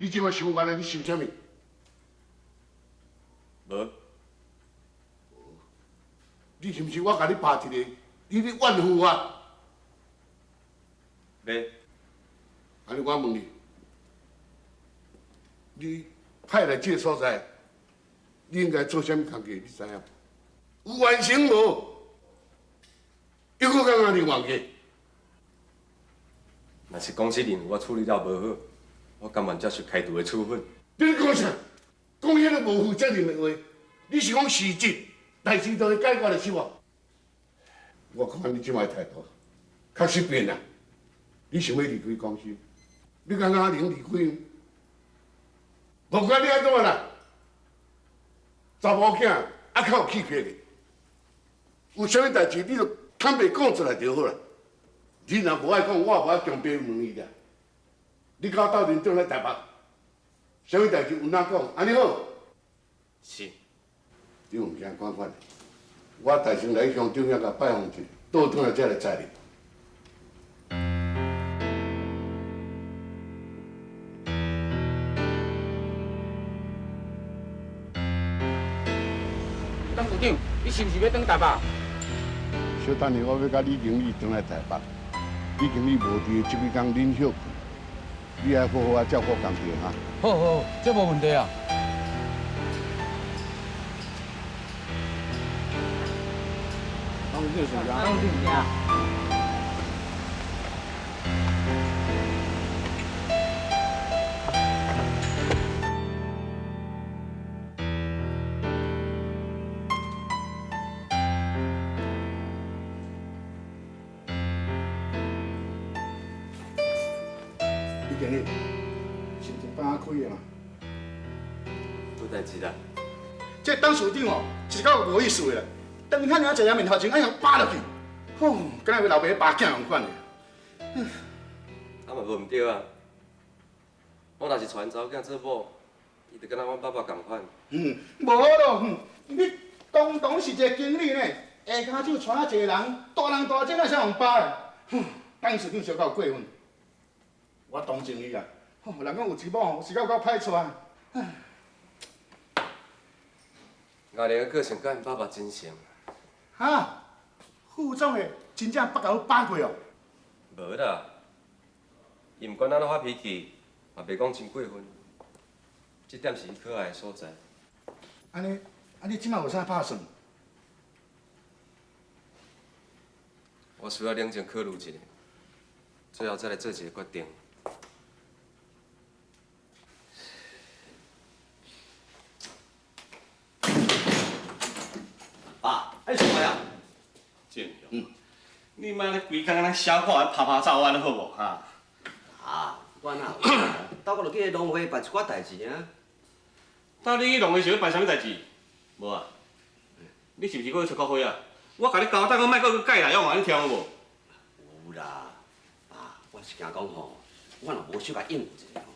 你這擺想原來你想啥物？無。你是毋是我共你拍一个，你咧怨婦我？袂。按呢我問你，你派來這个所在，你應該做啥物工課？你知影無？有完成無？又閣感覺你冤家？若是公司認為我處理了無好，我甘願接受開除的處分。你咧講啥？講彼个無負責任的話，你是講事實，代誌就會解決的是無？我看你這擺態度，確實變啦。你想欲離開公司？你感覺能離開？無管你按怎啦，查某囝猶較有氣魄的，有啥物代誌你就坦白講出來就好啦。你若無愛講，我也無愛強迫問伊啦。你佮我鬥陣轉來台北，啥物代誌有哪講，按呢好？是。你毋驚管管，我代先來鄉長遐共拜訪一下，倒轉來才來載你。董事長，你是毋是欲轉台北？小等下，我欲佮李經理轉來台北。李經理無佇，這幾工恁歇睏，你愛好好仔照顧工作哈。好好，這無問題啊。董事長，董事長。李經理，心情放較開的嘛？無代誌啦。這董事長哦，是夠無意思的啦。當遐爾濟人面頭前，按呢巴落去，吼，敢若欲老爸巴囝仝款的。啊嘛無毋對啊。我若是娶𪜶查某囝做某，伊就敢若阮爸爸仝款。嗯，無咯，你堂堂是一個經理呢，下跤手娶一個人，大人大姐哪會使予巴的？哼，董事長小可有過分。我同情伊啊，吼，人講有一某吼，是夠夠歹娶。阿玲的個性佮𪜶爸爸真像。哈，副總的真正捌共阮巴過哦？無啦，伊毋管按怎發脾氣，嘛袂講真過分，這點是伊可愛的所在。按呢，啊你這擺有啥拍算？我需要冷靜考慮一下，最後再來做一个決定。爸，你創啥啊？正嗯，你莫咧規工咧小可拍拍走按呢好無哈？啊，我哪有？斗我落去農會辦一寡代誌啊。斗你去農會是欲辦啥物代誌？無啊？你是毋是閣去找國輝啊？我共你交代，講莫閣去佮伊來往啊，你聽有無？有啦，爸，我是驚講吼，我若無小共應付一下吼，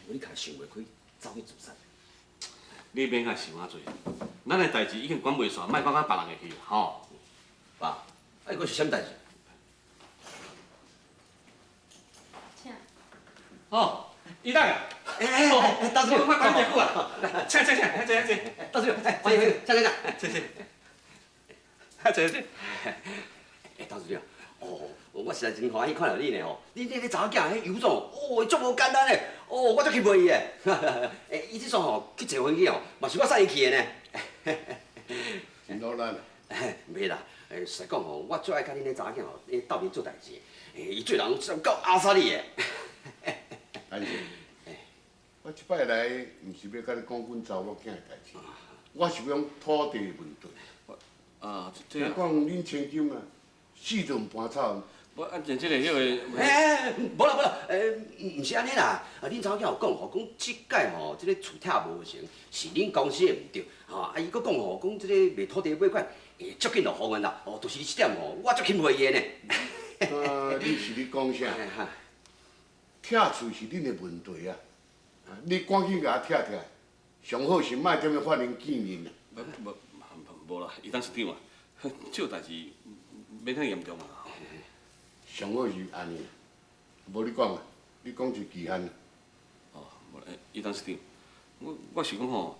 你較想袂開，走去自殺。你免遐想遐濟，咱的代誌已經管袂煞，莫管到別人的去吼。爸，啊，閣是啥物代誌？請。哦，伊等啊。欸欸欸，董事長，我等你真久啊。請請請，坐坐。董事長，哎，歡迎歡迎，請請請，坐坐。坐坐。欸，董事長，哦，我實在真歡喜看著你呢吼！你你查某囝彼尤總，哦，伊足無簡單的，哦，我足欽佩伊的。欸，伊這次吼去坐飛機哦，嘛是我送伊去的呢。真努力。袂啦，欸，實在講吼，我最愛佮恁彼查某囝吼，咧鬥陣做代誌。欸，伊做人真夠阿莎力的。安靜，我這擺來毋是欲佮你講阮查某囝的代誌，我是欲講土地的問題。啊，這聽講恁千金啊，四頓盤草。無啊，這這個彼個。欸，無啦無啦，欸，毋是按呢啦。啊，恁查某囝有講吼，講這擺吼，這个厝拆無成，是恁公司的毋對。吼，啊，伊閣講吼，講這个賣土地買款，會足緊落方案啦。哦，就是這點吼，我足欽佩伊的呢。啊，你是咧講啥？拆厝是恁的問題啊！你趕緊共拆拆，上好是莫踮咧法院見面啦。無無無啦，伊董事長啊，這代誌免遐嚴重啊。上好是按呢，無你講啊，你講一個期限。哦，無，無啦，伊董事長，我是講吼，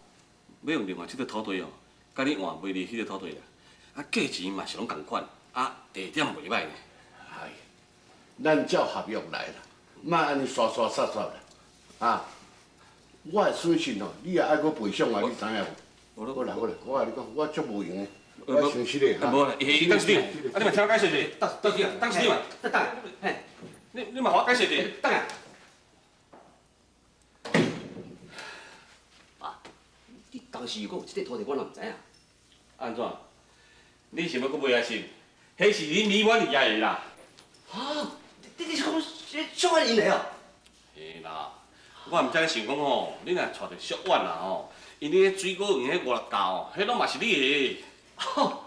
欲用另外這塊土地哦，共你換賣你彼個土地啦。啊，價錢嘛是攏仝款，啊，地點袂䆀呢。哎，咱照合約來啦，莫按呢刷刷殺殺啦，啊！我的損失吼，你也愛閣賠償啊，你知影無？好啦好啦，我共你講，我足無閒的，我先失禮哈。無啦，伊董事長，啊，你嘛聽我解釋者，董事長，董事長，等等，嘿，你嘛予我解釋者，等下。爸，你當時閣有這塊土地，我哪毋知影？按怎？你想欲閣買啊是？彼是恁李婉兒的啦。哈？你是講淑婉𪜶的哦？嘿啦，我毋知咧想講吼，你若娶著淑婉啦吼，因咧水果園彼五六甲哦，彼攏嘛是你的。吼，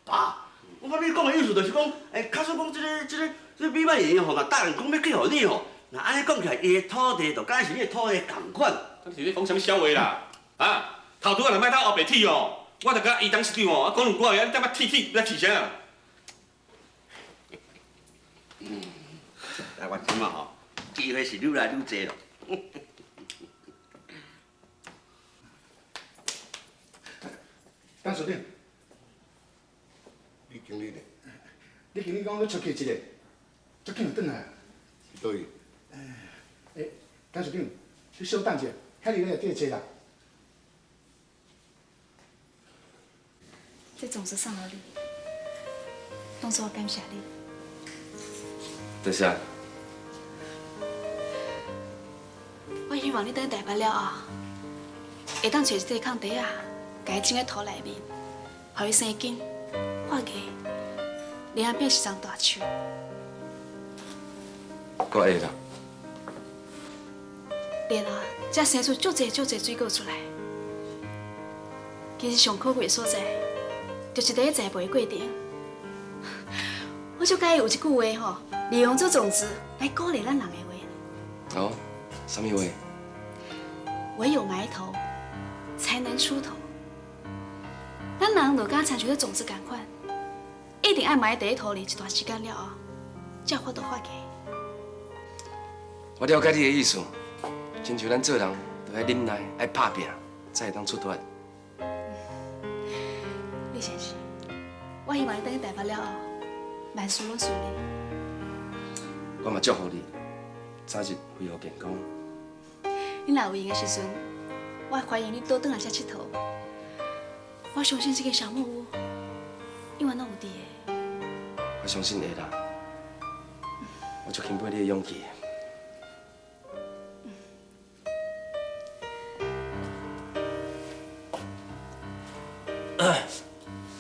爸，我感覺你講的意思就是講，假使講這個米萬爺吼，若答應講欲嫁予你吼，若按呢講起來，伊的土地就敢若是你的土地仝款。你是咧講啥物痟話啦？啊，頭拄仔若莫鬥烏白鐵哦，我就佮伊董事長哦，啊講兩句話，你踮遐鐵鐵咧鐵啥？台灣這馬吼，機會是愈來愈濟咯。董事長，你經理呢？你經理講欲出去一下，足緊就轉來。去佗位？欸，董事長，你稍等一下，遐佇內底坐啦。這總是送予你，當作我感謝你。多謝。我希望你轉台北了後，會當揣一塊空地仔，共伊種佇土內面，予伊生根、發芽，然後變成一叢大樹。我會啦。然後才生出足濟足濟水果出來。其實上可貴的所在，就是佇咧栽培的過程。我足佮意有一句話吼，利用這種子來鼓勵咱人的話。哦，啥物話？唯有埋頭，才能出頭。咱人就敢親像這種子仝款，一定愛埋佇咧土裡一段時間了後，才有法度發芽。我了解你的意思，親像咱做人，就愛忍耐，愛拍拚，才會當出脫。李先生，我希望你轉去台北了後，萬事攏順利。我嘛祝福你，早日恢復健康。你若有閒的時陣，我歡迎你倒轉來遮𨑨迌。我相信這個小木屋永遠攏有佇的。我相信會啦，我足欽佩你的勇氣。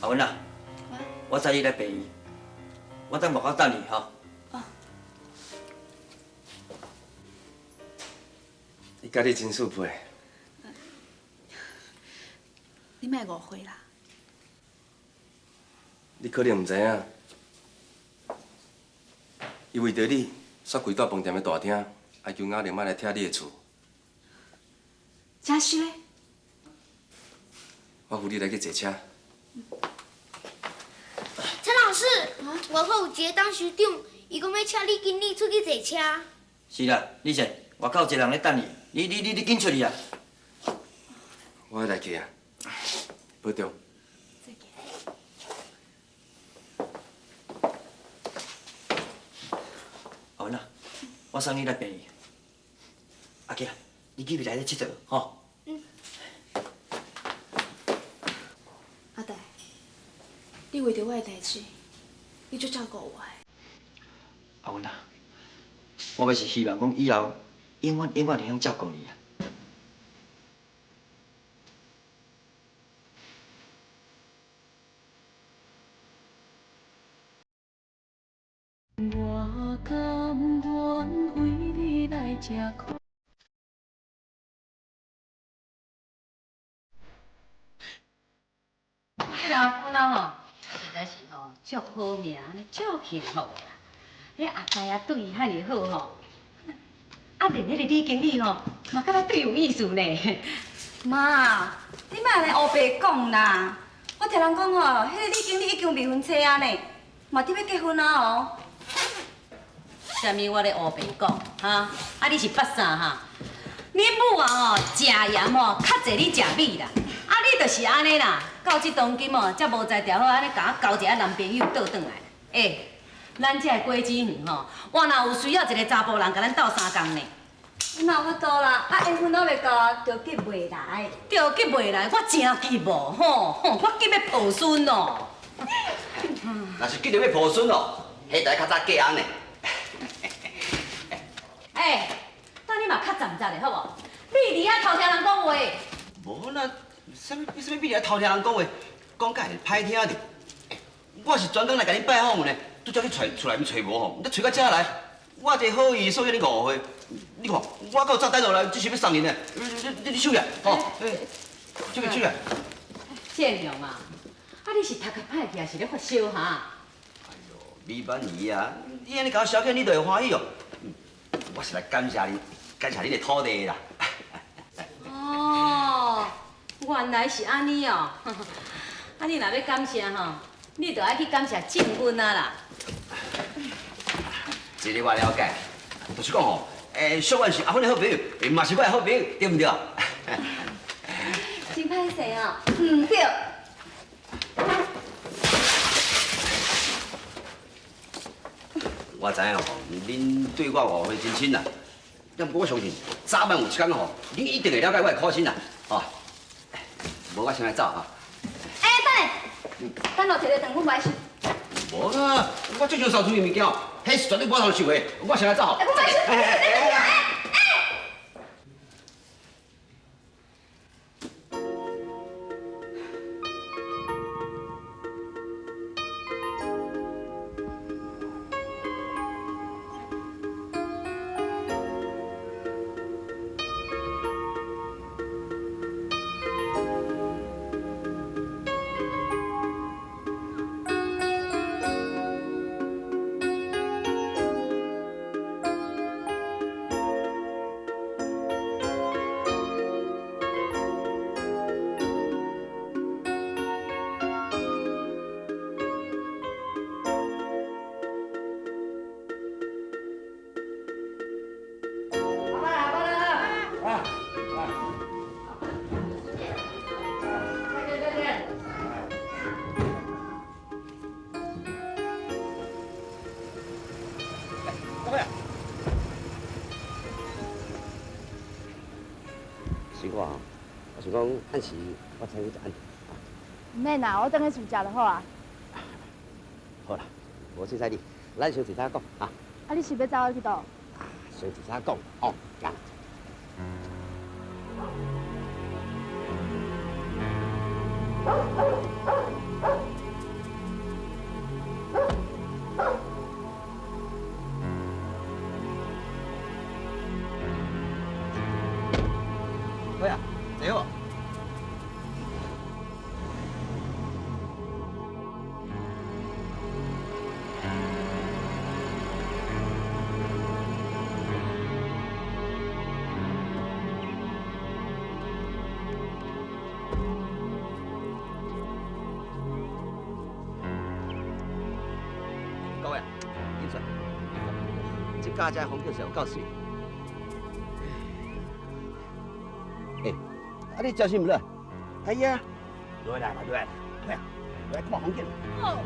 阿文啊，我載你來病院，我等外口等你吼。伊佮你真相配。你莫誤會啦。你可能毋知影，伊為著你，煞規蹛飯店的大廳，哀求雅玲莫來拆你的厝。真實咧？我扶你來去坐車。陳老師，外口有一個董事長，伊講欲請李經理出去坐車。是啦，李生，外口有一個人咧等你，你緊出去啊！我愛來去啊，保重。再見。阿文啊，我送你來病院。阿杰，你去來咧𨑨迌吼。嗯。阿大，你為著我的代誌，你足照顧我的。阿文啊，我閣是希望講以後永遠永遠會曉照顧你啊。我甘願為你來吃苦。這個阿芬啊吼，實在是吼足好命，足幸福啦。彼阿大啊對伊遐爾好吼，啊連彼個李經理吼，嘛感覺對伊有意思呢。媽，你莫按呢烏白講啦！我聽人講吼，彼個李經理已經未婚妻啊呢，嘛佇欲結婚啊哦。啥物我咧烏白講，哈？啊你是捌啥哈？恁母啊吼，食盐吼，較濟你食米啦。啊，你就是按呢啦，到這當今哦，才無才調好，按呢共我交一个男朋友倒轉來。欸，咱這个果子園吼，我若有需要一个查埔人共咱鬥相共呢。哪有法度啦？啊，緣分都袂到，就急袂來。就急袂來，我真急無吼，吼，我急欲抱孫哦。若是急著欲抱孫哦，彼台較早嫁翁呢。欸，等你嘛較站站的好無？你佇遐偷聽人講話。無啦，啥物啥物秘伫遐偷聽人講話，講甲會歹聽著。欸，我是專工來共恁拜訪的呢，拄才去揣厝內面揣無吼，你揣到遮來，我這好意所以你誤會。你看，我閣有炸彈落來，這是欲送恁的，你收起來，吼，收起來，收起來。建良啊，啊你是讀較歹去，還是咧發燒哈？美曼姨啊，你按呢共我消遣，你就會歡喜哦。我是來感謝你，感謝你的土地啦。哦，原來是按呢哦。啊，你若欲感謝吼，你就愛去感謝靜阮啊啦。這個我了解，就是講吼，欸，淑婉是阿芬的好朋友，嘛是我的好朋友，對毋對？真歹勢哦，毋對。我知影吼，恁對我誤會真深啦。但不過我相信，早晚有一天吼，恁一定會了解我的苦心啦。吼，無我先來走哈。欸，等下，等落摕個糖，阮無愛收。無啦，我這想掃出去物件，彼是絕對無通收的，我先來走。欸，我無愛收。欸。我想講暗時我請你食暗頓。毋免啦，我轉去厝食就好啊。好啦，無凊彩你，咱先坐早講啊。啊，你是欲走去佗？先坐早講，哦。好啊，坐好。各位，紧出，这家这风景是有够媠。欸，啊你食啥物啦？哎呀，落來啦，落來，來，來看風景。哦，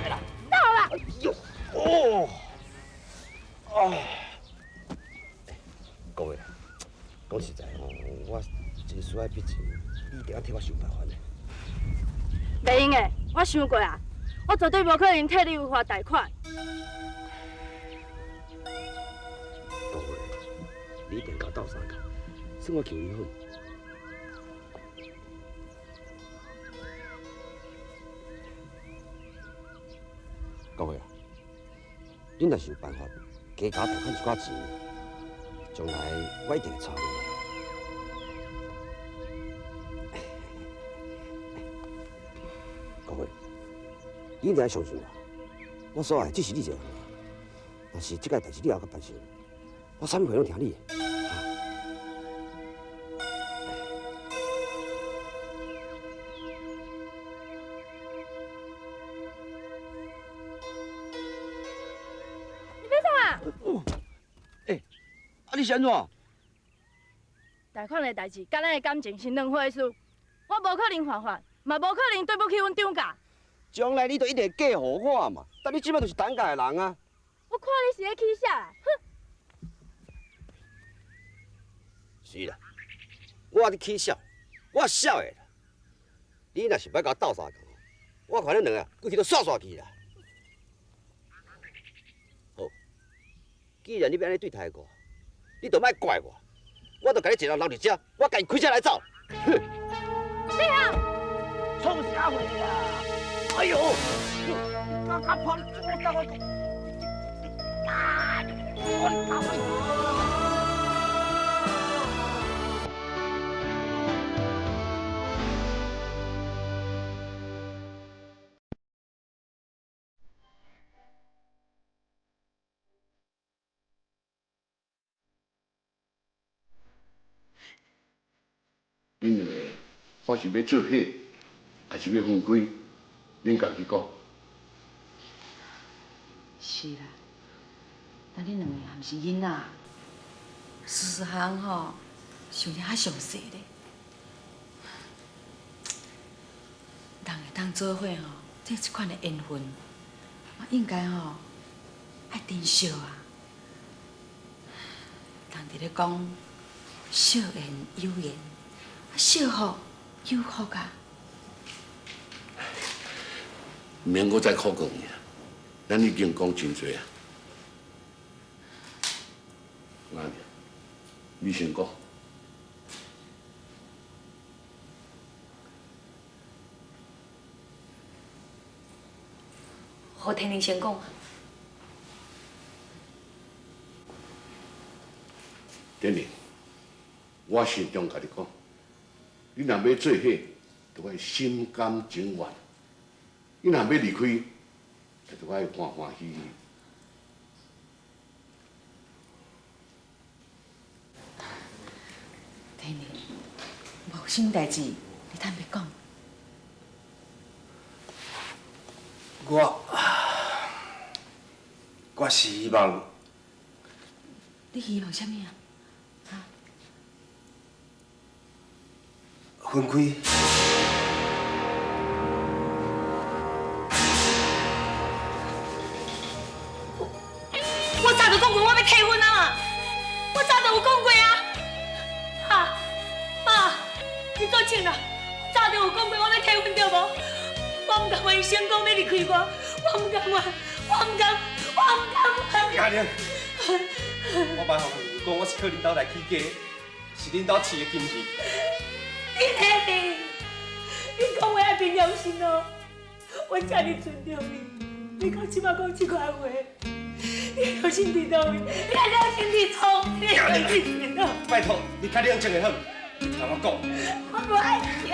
來啦，到啦。哎呦，哦，哦，各位，講實在吼，我真需要筆錢，你一定要替我想辦法呢。袂用的，我想過啊，我絕對無可能替你違法貸款。各位，你一定共鬥相共，算我求伊好。各位啊，恁若是有辦法加共貸款一寡錢，將來我一定會娶恁的。各位，你一定要相信我，我所愛的只是你一個人。若是這個代誌你猶閣辦成，我啥物話攏聽你的。你欲創啊？欸，啊你是按怎？貸款的代誌，佮咱的感情是兩回事。我無可能犯法，嘛無可能對不起阮張家。將來你都一定會嫁予我嘛，但你這擺就是等價的人啊。我看你是咧起痟啦，哼！是啦，我咧起痟，我痟的啦。你若是欲共我鬥相共，我看恁兩个规氣都煞煞去啦。好，既然你欲按呢對待我，你就莫怪我，我就共你一个人留佇遮，我家己開車來走。哼！你啊！創啥貨啦？哎呦！你敢敢拍你左手我！啊！我打你！恁兩個，我是欲做伙，還是欲分開？恁家己講。是啦，但恁兩個也毋是囡仔，事項吼想得較詳細咧。人會當做伙吼，這這款的緣分，嘛應該吼愛珍惜啊。人佇咧講，惜緣有緣。惜福有福啊！毋免閣再苦講伊啦，咱已經講真濟啊。阿玲，你先講。予天寧先講。天寧，我心中共你講。你若欲做伙，就愛心甘情願；你若欲離開，就愛歡歡喜喜。天寧，無啥物代誌，你坦白講。我是希望。你希望啥物啊？分開。我早就講過我欲退婚啊嘛，我早就有講過啊。爸，媽，你作證啦，我早就有講過我欲退婚對無？我毋甘願伊先講欲離開我，我毋甘願，我毋甘，我毋甘願。嘉玲，我捌予朋友講我是靠恁兜來起家，是恁兜飼的金魚。你咧，你講話愛憑良心哦，我遮爾尊重你，你到這擺講這款話，你良心佇佗位？你良心佇佗？你良心佇佗？拜託，你較冷靜的好，你聽我講。我無愛聽。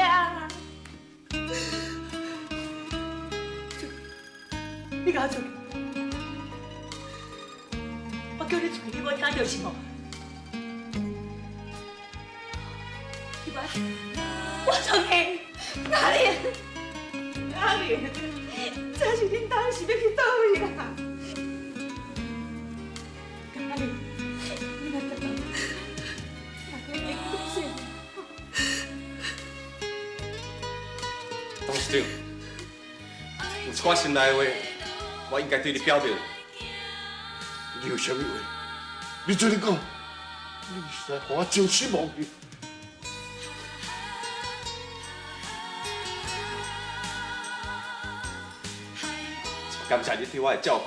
你共我出去！我叫你出去，你無聽著是無？你無愛聽？我出去！阿玲，阿玲，這是恁當時欲去佗位啦？阿玲，你莫等我，大家已經講董事長，有一寡心內話，我應該對你表明。你有啥物話？你做你講，你實在予我真失望去。感謝你對我的照顧、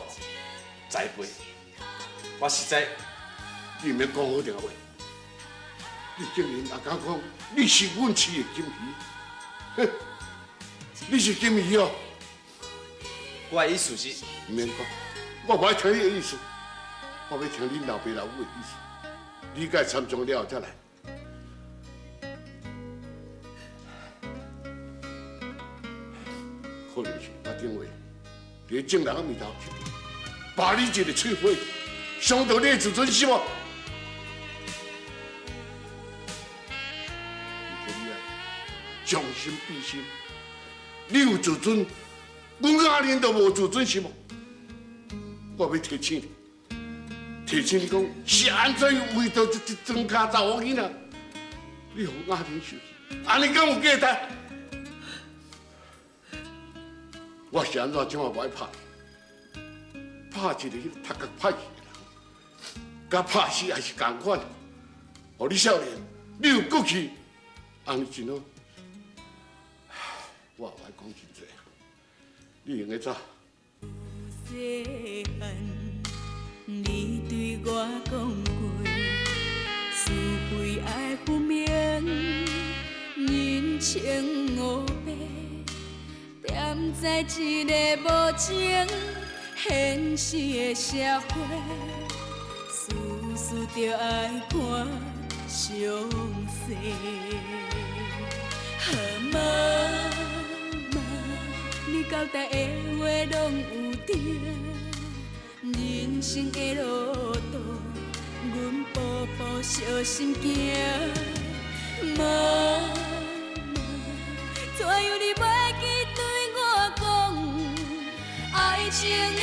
栽培，我實在……你毋免講好聽話，你竟然也敢講你是阮飼的金魚？哼，你是金魚哦！我的意思是，毋免講，我無愛聽你的意思，我欲聽恁老爸老母的意思。你共參詳了後才來。可能是我頂話。佇眾人的面頭前，拔你一个喙皮，傷著你的自尊心無？毋過你啊，將心比心，你有自尊，阮阿玲就無自尊心無？我欲提醒你，提醒你講是按怎為著這這莊跤查某囡仔，你予雅婷受氣，按呢敢有價值？我是按怎這麼無愛拍你？拍一个彼頭殼歹去的人，佮拍死也是仝款。予你少年，你有骨氣，按呢真好。我也無愛講真濟，你用得走。細漢，你對我講過，是非愛分明，人情烏白，踮在這个無情現實的社會，事事著愛看詳細。好媽媽，你交代的話攏有對，人生的路途，阮步步小心行。媽媽，怎樣你袂記對我講，愛情的